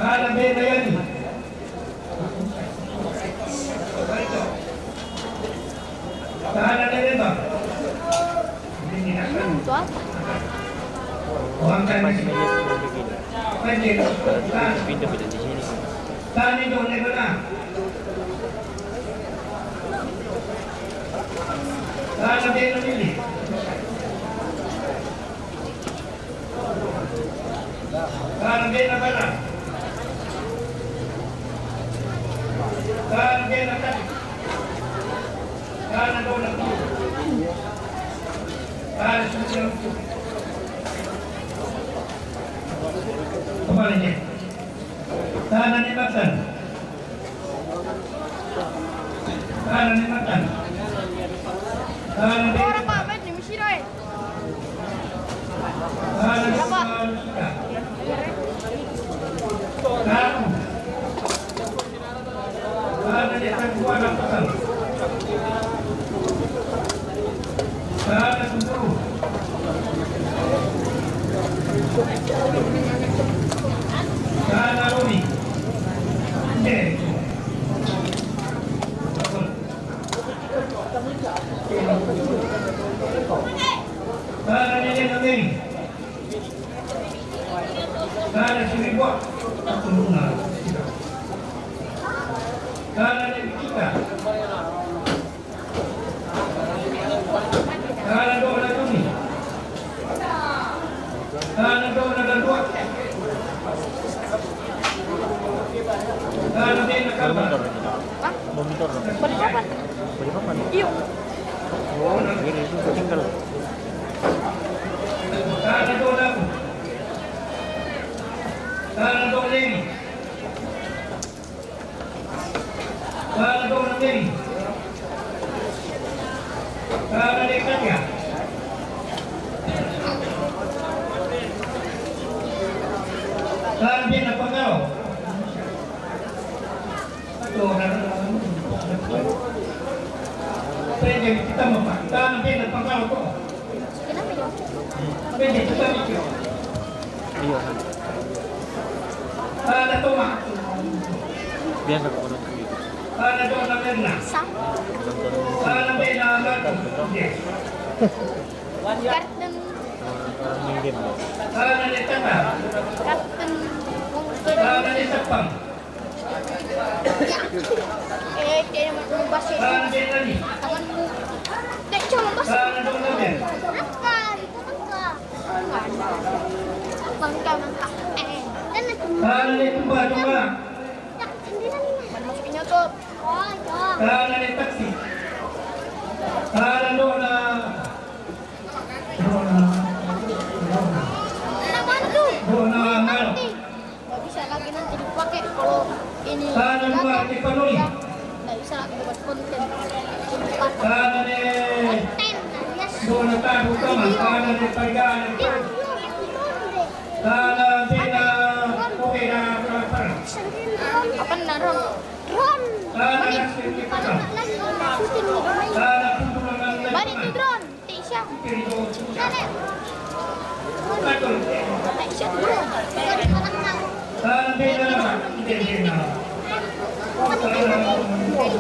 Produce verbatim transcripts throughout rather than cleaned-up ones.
Tana be na yani. Tana ne ne ba. Hmm, tuan. Orang kan. Pindah-pindah di sini. Tana do ne ba na. Tana be na ne. Tana be na bala. Tana be na kati. Tana do na tu. Tana suci na tu. Apa ni? Tana ne matan. Tana ne matan. Tana ne. Ora pa bet ni misira e. Tana ne. Apa? Tana ne. Tana ne. Tana ne. Tana ne. Tana ne. Tana ne ne ne. Tana siribuak. Tana ne kita. Tana do na tuni. Tana do na dua. Tana be na kaba. Hah? Monitor. Boleh apa? Boleh apa? Iya. Oh, ini itu tinggal. Tana do na. Tana do leni. Tana do na leni. Tana de katia. Tana de na pagao. Pwede kita mapakita na pwede pangkalo ko. Pwede kita mikyo. Iyo. Para na toma. Biasa ko na. Para na toma na. Para na pwede na. Yes. Kartun. Orang minggir. Para na tata. Kartun. Para na tapang. Eh, kaya naman yung basa. Tangan mo. Dahil siya mabasa. Mangka, dito mangka. Mangka, mangka. Eh, dan ito. Hindi na nila. Masukin niyo to. Oh, ito. Taxi. Doon na. Doon na. Doon na. Nggak bisa lagi nanti dipakai kalau ini. Sana dua, tiga puluh. Nggak bisa lagi buat konten. Sana deh. Konten, nggak biasa. Doon na tayo, tama. Sana deh, pagdaan. Sana deh, na, okay na, na, na. Apa na, Ron? Ron. Sana deh, lagi, lagi, lagi. Sana deh, na, na. Balik ni drone. Tayo siya. Dali. Tayo siya. Dali.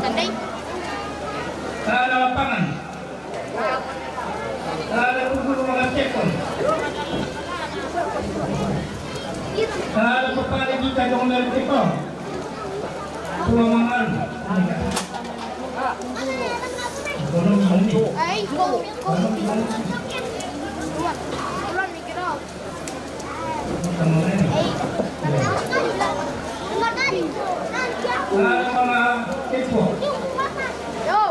Tanday. Sana lapangan. Sana pagulong mga sekon. Sana papalagi ka ng meron ito. Tumangan. Ay, go, go. Ulan, may ginaw. Ay. Mga tipo. Yo.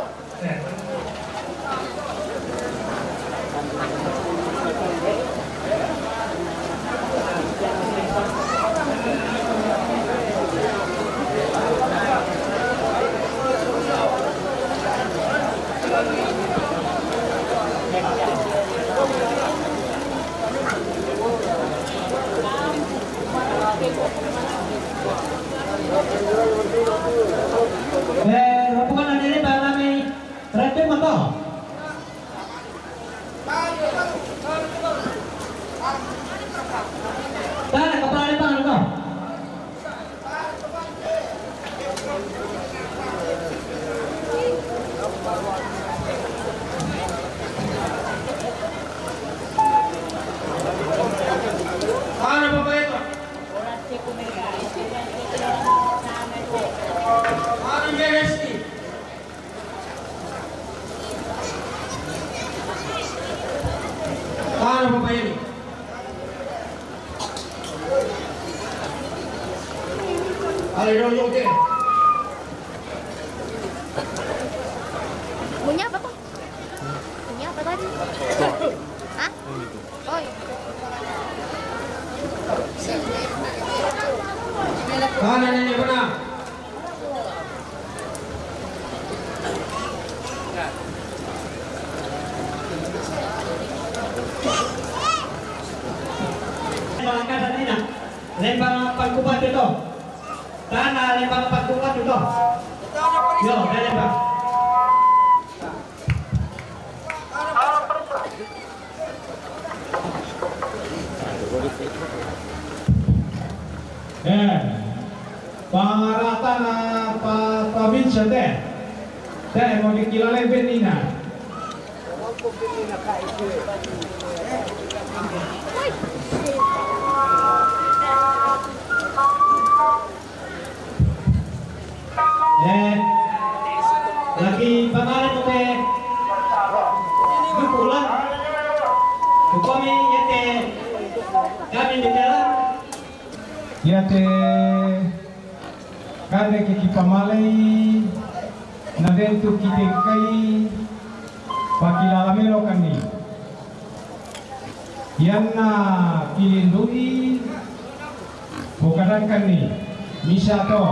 Eh, rombongan dari Balami, Raja Mako. Tara, kapala ni Pangano. Ada dong, oke. Punya apa, Pak? Punya apa tadi? Hah? Oh, iya. Mana nenek pernah? Lembang Pangkupat itu. Tanah Lembang Pangkupat itu. Yo, dah lembang. Eh, pangarata na pa, pa Vincent, eh. Te, mo kikilala ben ina. Eh, lagi pamale mo te. Grupo ulan. Ko kami yate. Kami di dalam. Yate. Kade ke kipamale i. Na dentu kite kai. Pakilala melo kami. Yan na kilindu'i, pokadangkan ni, misa to,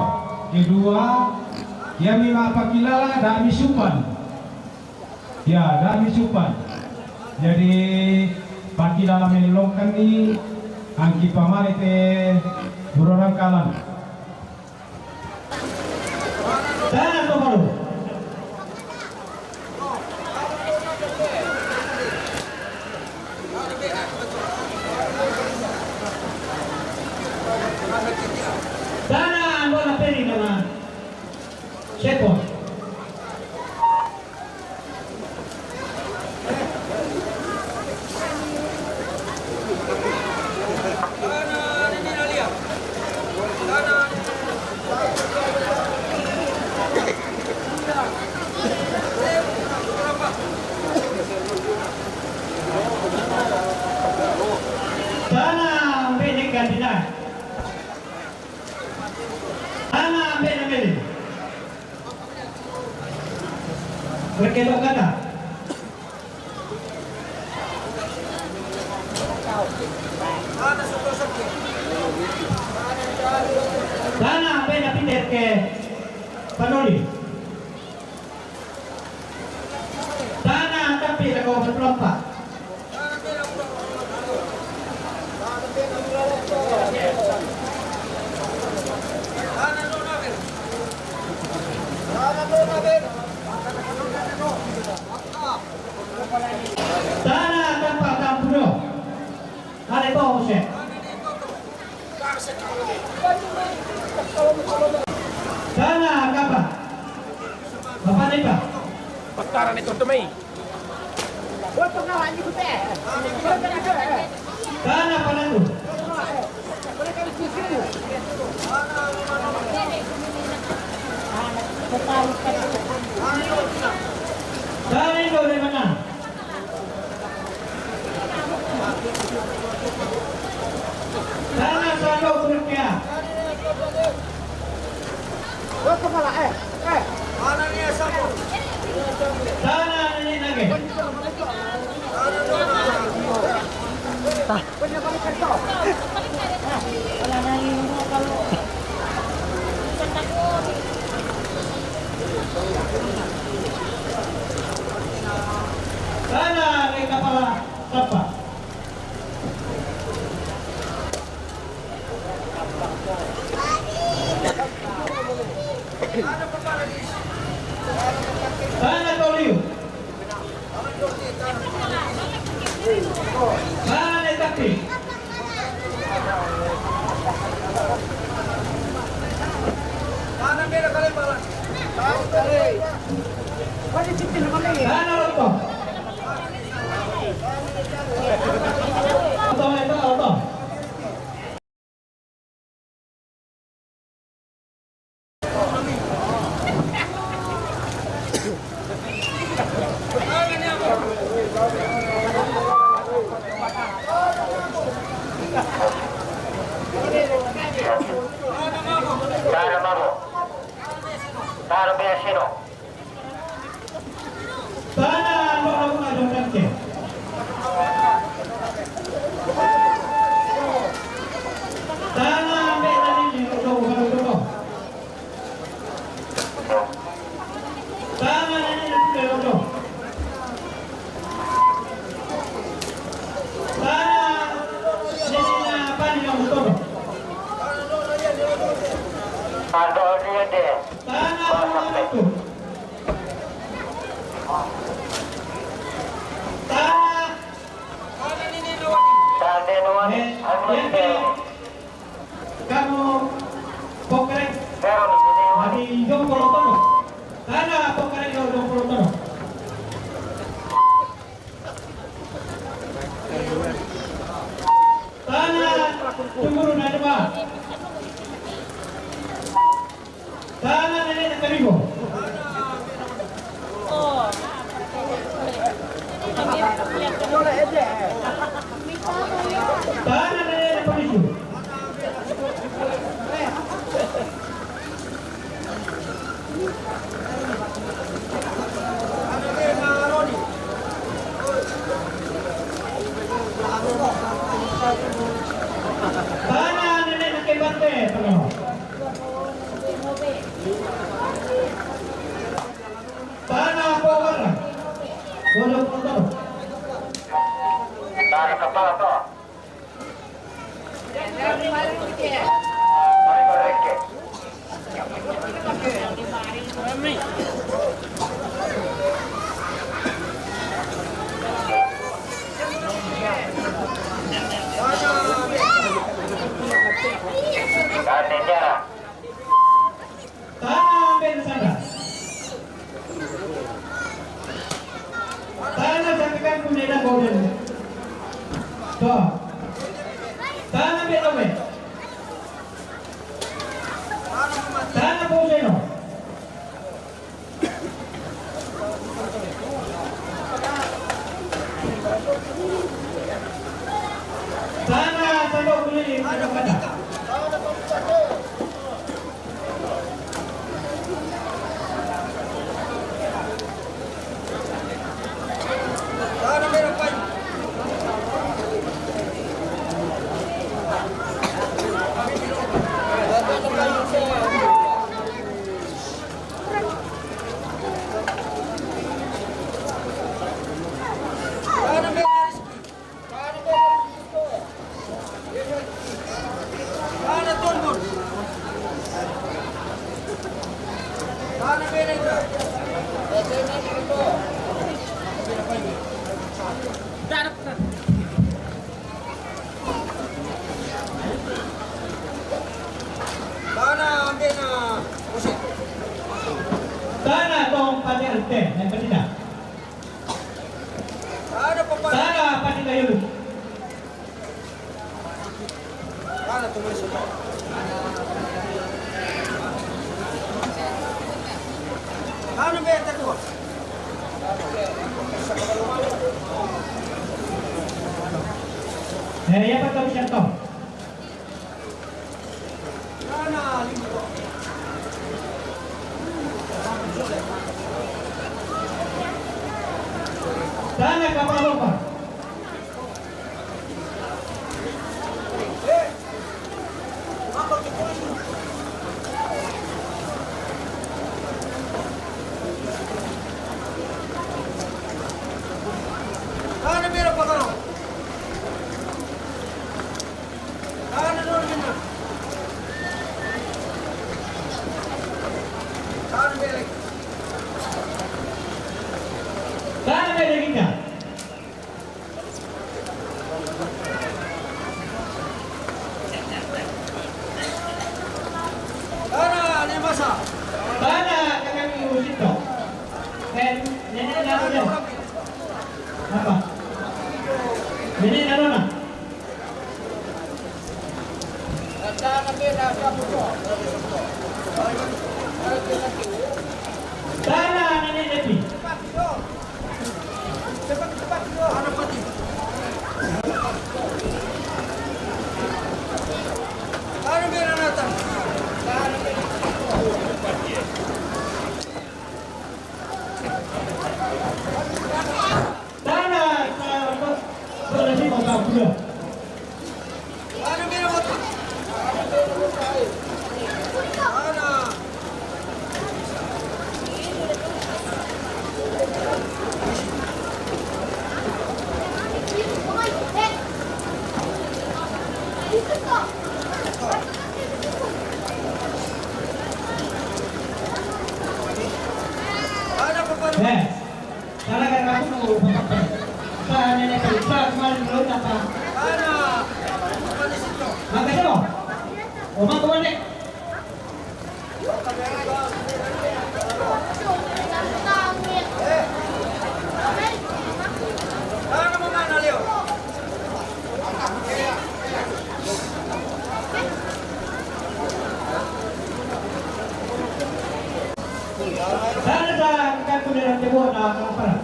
kedua, yami mapakilala, dami supan. Ya, dami supan. Jadi, pakilala melongkan ni, angki pamale te, burorang kalan. Tanah to baru. Tanah, ando na peri nama. Sepo. Tanah ambil ni kandidat. Tanah ambil ambil. Berkelok kata. Tanah ambil na pindah ke Panoli. Tanah tapi na ko berpelampak. Tanah tanpa tampuno. Ada bau, Syekh. Tanah kapa? Bapak ni, Pak? Pataran itu demi. Tanah panandu. Tanah itu dari mana? Tanah sandok berkea. Tanah nenek nage. Tanah nenek kapala sapa. Tanah toliu. Tanah tapi. Ada dia deh. Tanah. Tanah. Tanah. Tanah. Kamu pokret. Mari jom puluh tono. Tanah pokret jom puluh tono. Tanah turun ada, Pak. Tanah nenek nak karibu. Tanah nenek nak karibu. Tanah nenek nak kembang teh, tanah. Tanah apa warna? Bodoh kotor. Tanah kepala toh. Tanah ambil sana. Tanah sampai kampung dia dah bau dia. Tuh. Tanah ambil awet. Tanah bau seno. Tanah sandok keliling ada kata. Tanah ambil na musik. Tanah tong pati arte yang pesina. Tanah papa. Tanah pati kayu. Tanah tu musik. Tanah ambil tertua. Eh, ya, Pak, tak bisa tahu. Tanah kapal apa? Tanah merah pakaro. Tanah merah. Tanah merah kita. Tanah ni masa. Tanah kakak ibu situ. Eh, nenek nak apa? Apa? Nenek nak mana? Tanah nenek Nepi. Tanah, tanah, tanah, tanah, Sana sa kakuliran tibuok na kampana.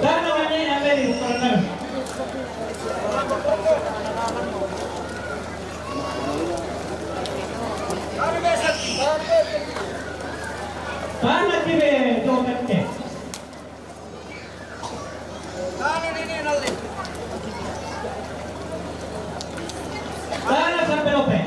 Sana na ni Abel Cornel. Sana tibe do kante. Sana Sampelope. Sana Sampelope.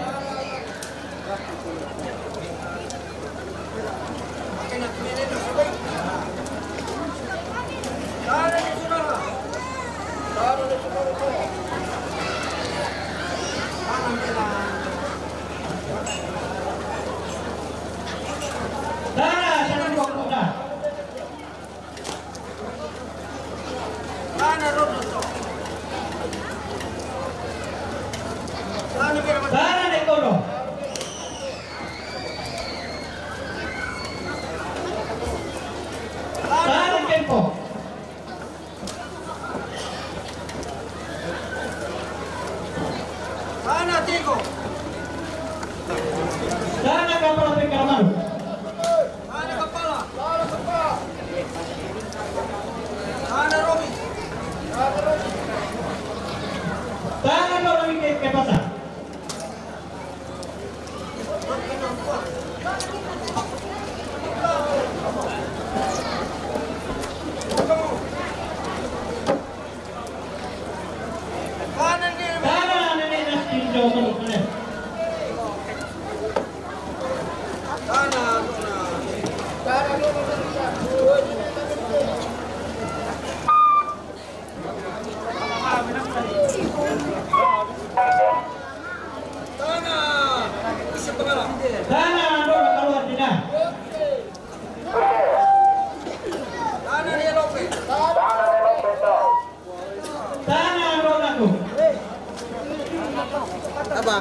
Sana Nekono. Sana Kempo. Sana Tiko. Sana Kapala Pekamaru. Sana Kapala. Sana Robi. Sana Robi ke, ke pasa? Sana, no, no, no, no. Sana, Ria Lopez. Sana, no, no, no. Apa?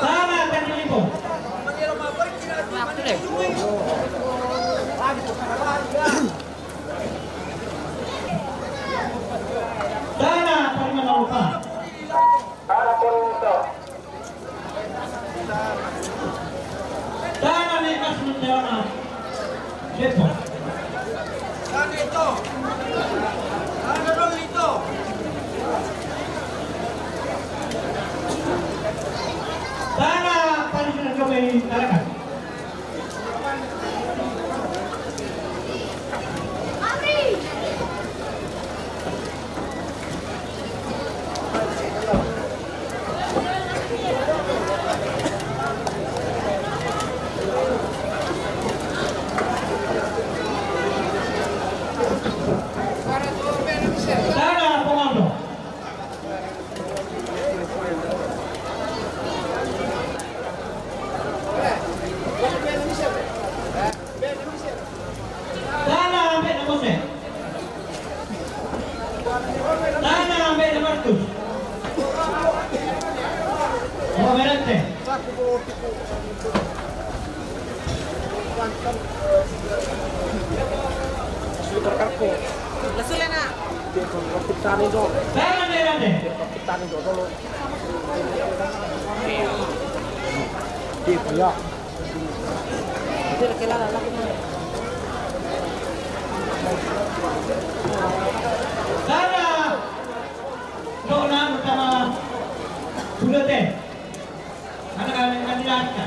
Sana, Tanjung Lipo. Sana, Tanjung Lipo. Sana ni Asmun Dewana. Lepo. Sana ito. Sana dong ito. Sana paling sudah coba ini, silakan. Sana ambil nombor set. Sana ambil nombor tu. Oh, merente. Sana merente. Sana, doon na, magtama. Bulate. Sana, sana, sana.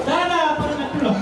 Sana, para matulog.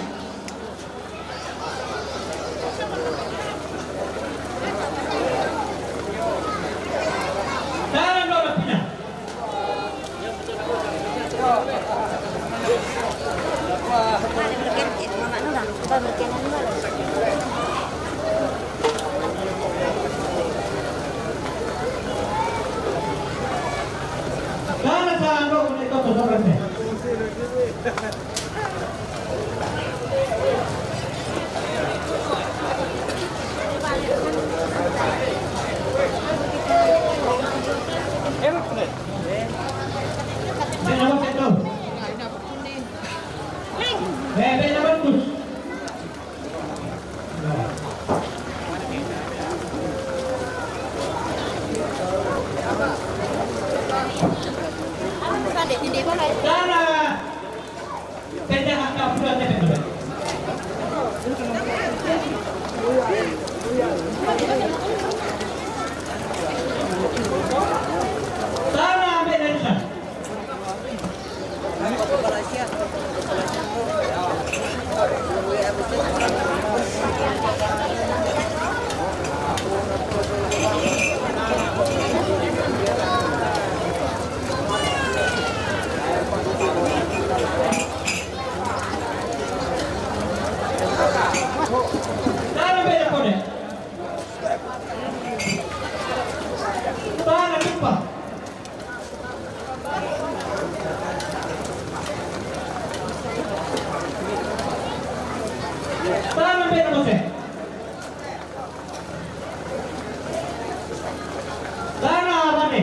Sana, Bane.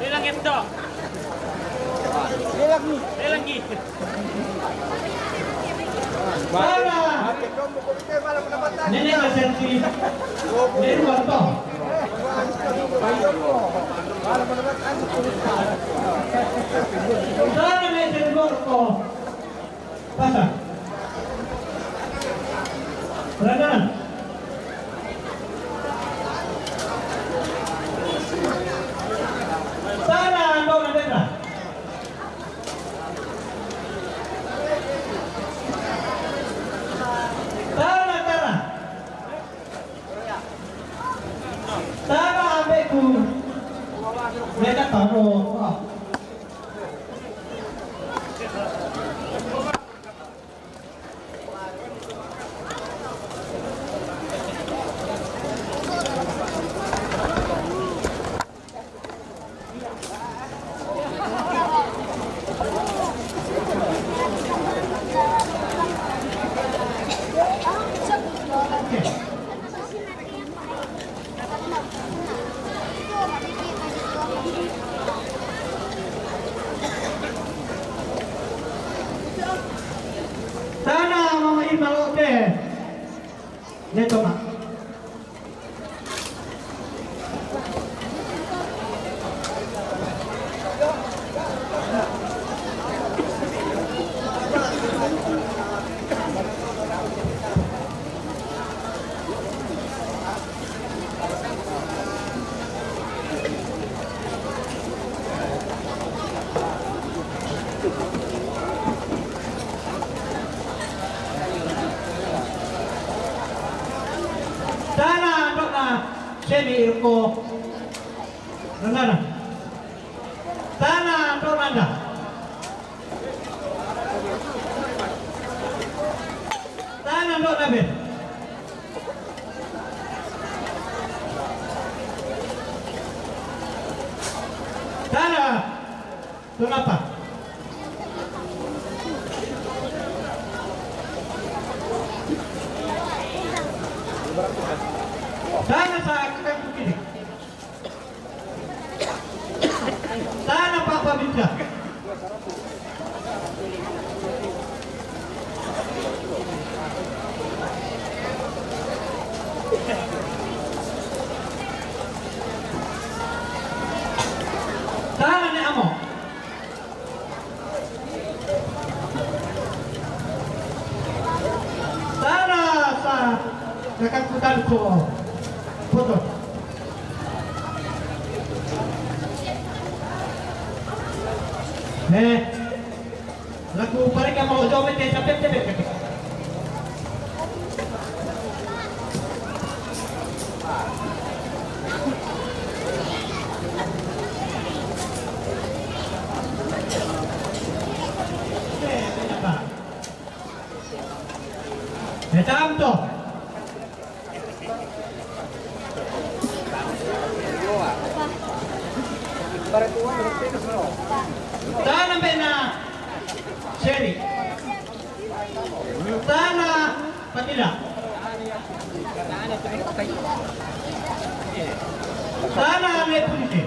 Lelang ito. Lelang ni. Lelang ni. Sana. Nene na senti. Nene na to. Sana, nene na to. Pasa. Rana. Sana, ando na dena. Sana, sana. Sana, ambil ku. Mereka tahu. Sana, mama Irma, oke. Neto, ma. Sana, ando na semi irko. Nana. Sana, ando nanda. Sana, ando nabe. Sana. Kenapa? Sana sa akan kukini. Sana Papa Binta. Sana ni amo. Sana sa nakangkutan ko poto. Eh. Laku pareka mau jauh mete capek capek. Tanto. Tana mbe'na Seri. Tana Patila. Tana Neptunisi.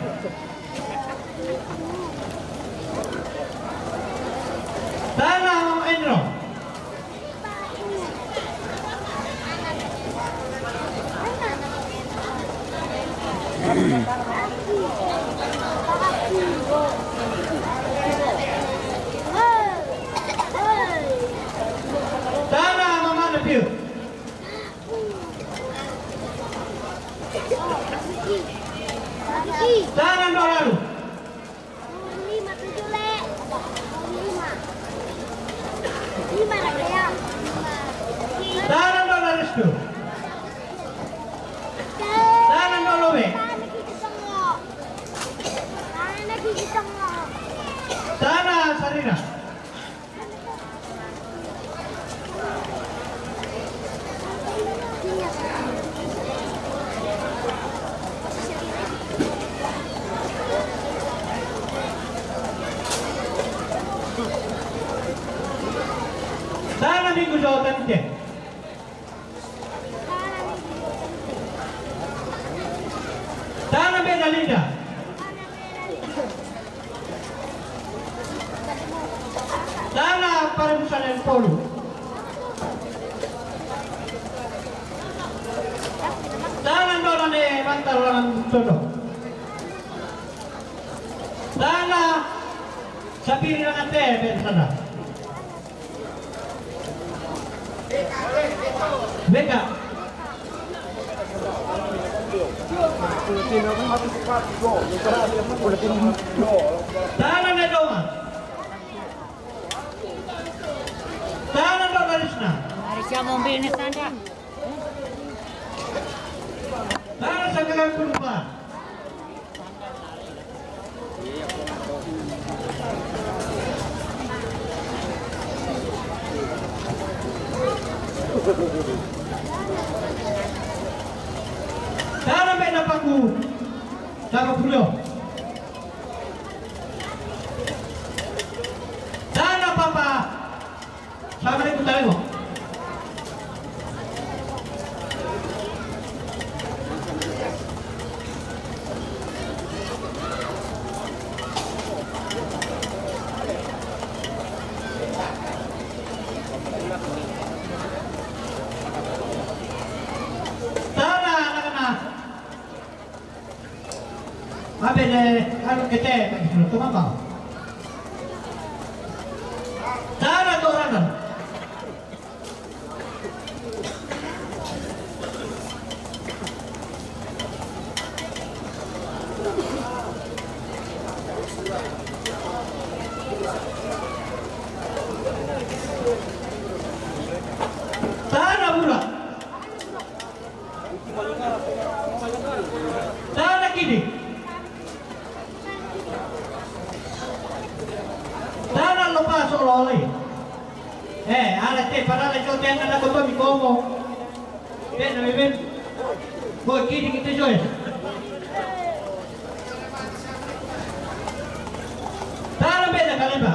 Tana Endro. Tana mamana piu. Tana ndo lalu. Lima tujuh, Le. Lima. Lima lah, ya. Tana ndo Restu. Tana ndo Lobe. Tana gigi songo. Tana gigi songo. Tana Sarina. Tana Minggu Jawa Tengah. Tana mbe'na Linda. Tana Paremusa Lempolu. Tana ndo Nane Bantar Langan Toto. Tana Sapiri Langan Te Bensana. Venga. Tana ne doma. Tana ndo Risna. Mari siamo bene sanda. Tana sakalan kurupa. Tana mbe'na Paku. Tana Pulio. Tana Papa. Assalamualaikum, Talego. Tana, anak-anak. Abele, anu kete, tak disuruh tu apa? Tana tu orang kan? Tana mura. Tana kini. Tana lo paso lo le. Eh, ala te para le yo te anda con mi como. Ven, ven, ven. Voy, kini kita joy. Tana beda kalemba.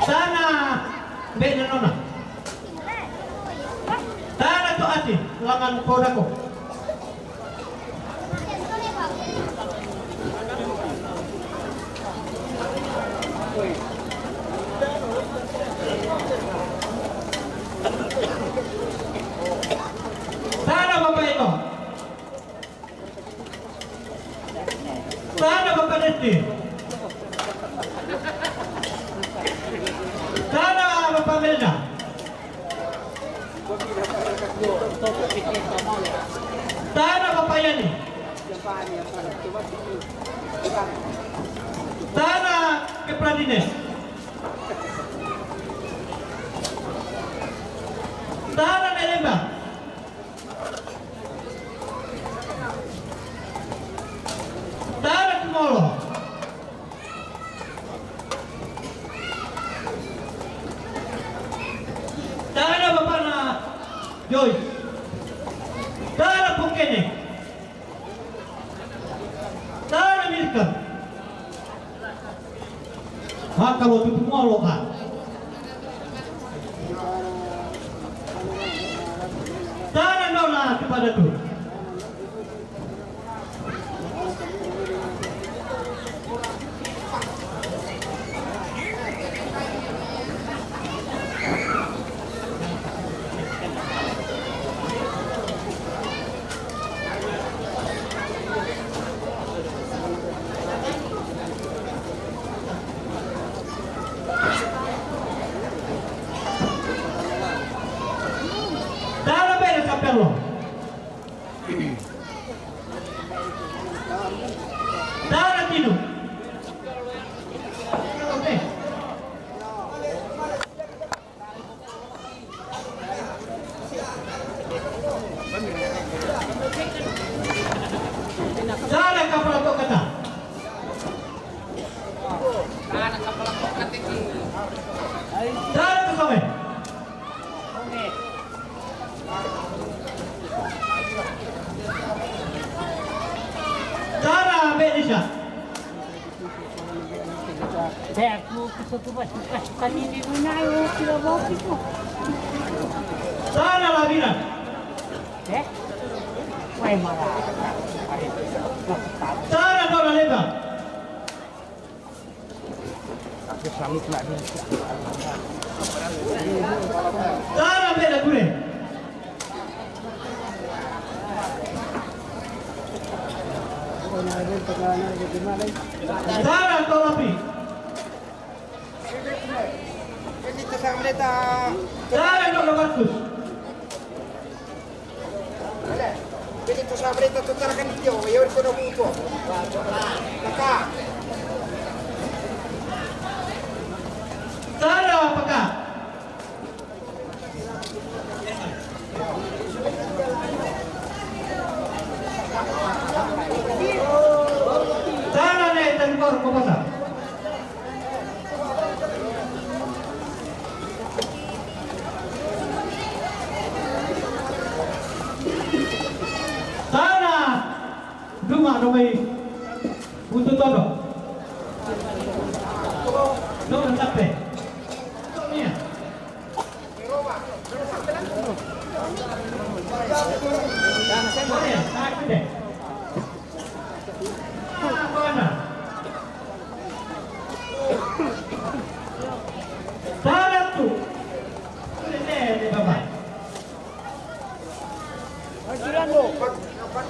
Tana mbe'na nona. Tana to ati, langan podako. Tana Bapak Ito. Tana Bapak Desti. Tana Bapak Melda. Tana Bapak Yani. Tana ke Pradine. Tara Nelemba. Tara Tumolo. Tara Bapana Joy. Tara Pukene. Tara Milka. Maka lo tutu molo ka. Tara nona kepada tu. Tara bene capello. Tara tino. Tara kapala tokata. Tara kasome. Tara Benisha. Saya aku kesuka suka suka ini mana aku tidak mau itu. Tara Labina. Eh? Wah, malah. Tara Dona Leba. Aku sanggup nak dulu. Tara beda gure. Tara tolapi. Tara tolapi. Jadi tu sabrita tu tarakan dia, ya, itu dah butuh. Maka. Tara paka. Tara ne tengkor ko basa. Tara duma domai untuk todo. Duma tape. Nia.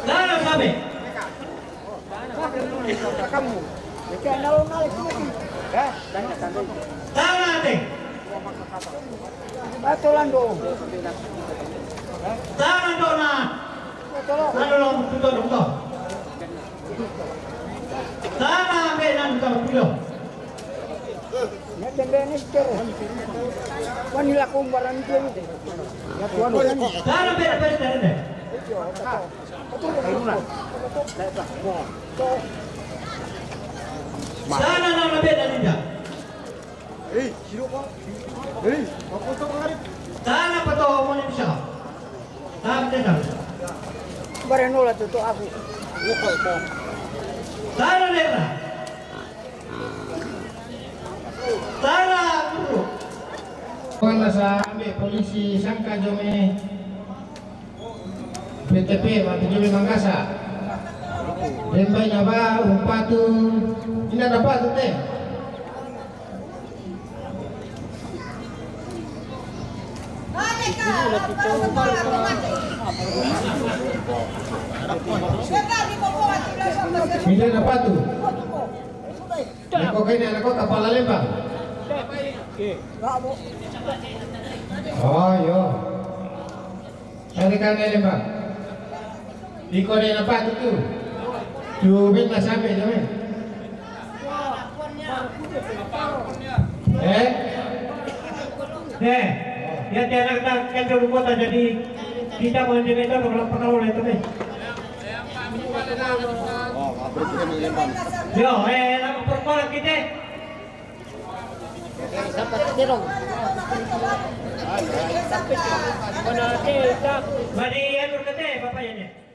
Tara sabe. Tara te. Tara dona. Tara dona. Tara be nan tara pulo. Wani la kumbaran tu. Tara be be tara be. Sana na na beda ninja. Hei, sino ko? Hei, ako to kari. Sana pato mo ni siya. Tara te tara. Bare nola to to aku. Sana nera. Tara guru. Kuanda sa ambe polisi sangka jome P T P, batu jome mangasa. Dembai na ba, umpatu. Ina dapat tu te. Ina dapat tu. Nako kene, nako kapala lembang. Oh, yo. Kane kane lembang. Iko de napa tu tu? Tu beta sampai tu, eh. Eh? Eh, ya tiada kata kita rumah tak jadi kita mau jadi itu kalau perkara itu nih. Yo, eh, nama perkara kita. Mari atur kete, Bapak ya, nih.